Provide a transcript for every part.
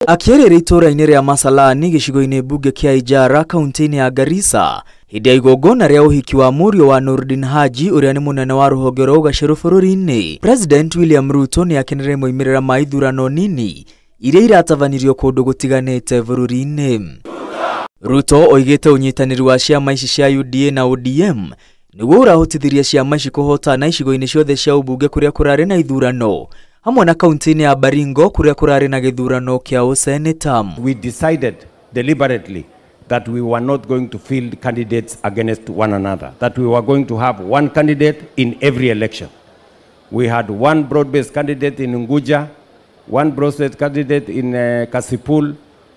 Akĩarĩria itũũra-inĩ rĩa Masalani gĩcigo-inĩ mbunge kĩa Ijara kaunti-inĩ ya Garissa hĩndĩ ya igongona rĩa ũhiki wa mũriũ wa Nurdin Haji ũrĩa nĩ mũnene wa rũhonge rwa ũgacĩru bũrũri-inĩ, President William Ruto nĩ akenereire moimĩrĩra ma ithurano nini iria iratabanirio kũndũ gũtiganĩte bũrũri-inĩ. Ruto oigĩte ũnyitanĩri wa ciama ici cia UDA na ODM nĩguo ũrahotithirie ciama ici kũhotana icigo-inĩ ciothe cia ũmbunge kũrĩa kũrarĩ na ithurano hamwe na kaunti-inĩ ya Baringo kũrĩa kũrarĩ na gĩthurano kĩa ũseneta. We decided deliberately that we were not going to field candidates against one another, that we were going to have one candidate in every election. We had one broad-based candidate in Unguja, one broad-based candidate in Kasipul,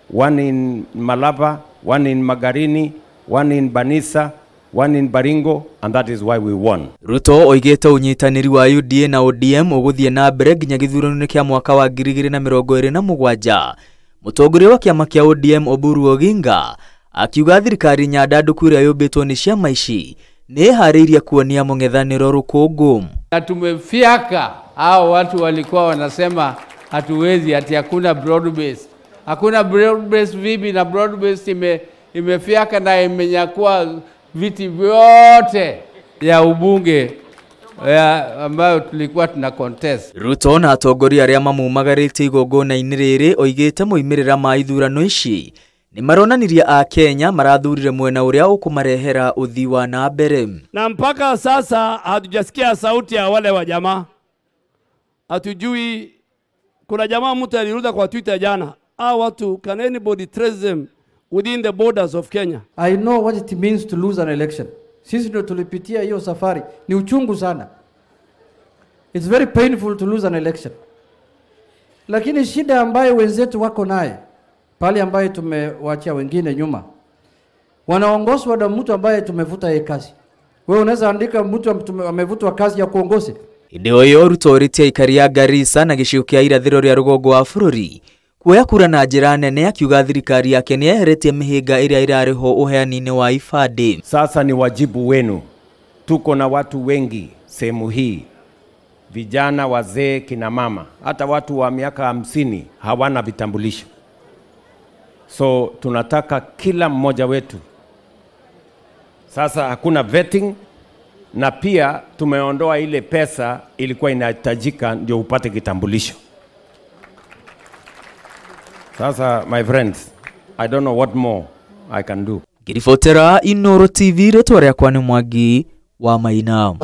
one in Malava, one in Magarini, one in Banissa, one in Baringo, and that is why we won. Ruto oigĩte ũnyitanĩri wa UDA na ODM ũgũthiĩ na mbere nginya gĩthurano-inĩ kĩa mwaka wa 2027. Mũtongoria wa kĩama kĩa ODM Oburu Oginga akiuga thirikari nyandandũku ĩrĩa yũmbĩtwo nĩ ciama ici nĩ ĩharĩirie kuonia mũng'ethanĩro rũkũngũ. Na tumefyaka hao watu walikuwa wanasema hatuwezi, ati hakuna broad base. Hakuna broad base vipi? Na broad base imefyaka na imenyakua viti vyote ya ubunge ambayo tulikuwa tuna contest. Ruto na atongoria arĩa mamumagarĩte igongona-inĩ rĩrĩ oigĩte moimĩrĩra ma ithurano ici nĩ maronanirie a Kenya marathurire mwena ũrĩa ũkũmarehera ũthii wa na mbere. Na mpaka sasa hatujasikia sauti ya wale wa jamaa. Hatujui. Kuna jamaa mtu aliruda kwa Twitter jana. Hao watu, can anybody trace them within the borders of Kenya? I know what it means to lose an election. Sisi ndio tulipitia hiyo safari. Ni uchungu sana. It's very painful to lose an election. Lakini shida ambayo wenzetu wako naye, pale ambayo tumewaachia wengine nyuma, wanaongozwa na mtu ambaye tumevuta yeye kazi. Wewe unaweza andika mtu amevutwa kazi ya kuongoza. Hĩndĩ ĩyo Ruto orĩtie aikari a Garissa na gĩcigo kĩa irathĩro rĩa rũgongo wa bũrũri kuoya kura na njĩra nene, akiuga thirikari yake nĩ yeheretie mĩhĩnga ĩrĩa ĩrarĩ ho ũheani-inĩ wa ibandĩ. Sasa ni wajibu wenu. Tuko na watu wengi sehemu hii, vijana, wazee, kina mama, hata watu wa miaka 50 hawana vitambulisho. So tunataka kila mmoja wetu. Sasa hakuna vetting, na pia tumeondoa ile pesa ilikuwa inahitajika ndio upate kitambulisho. Sasa my friends, I don't know what more I can do. Ngiribotera Inooro TV, rĩtwa rĩakwa nĩ Mwangi wa Maina.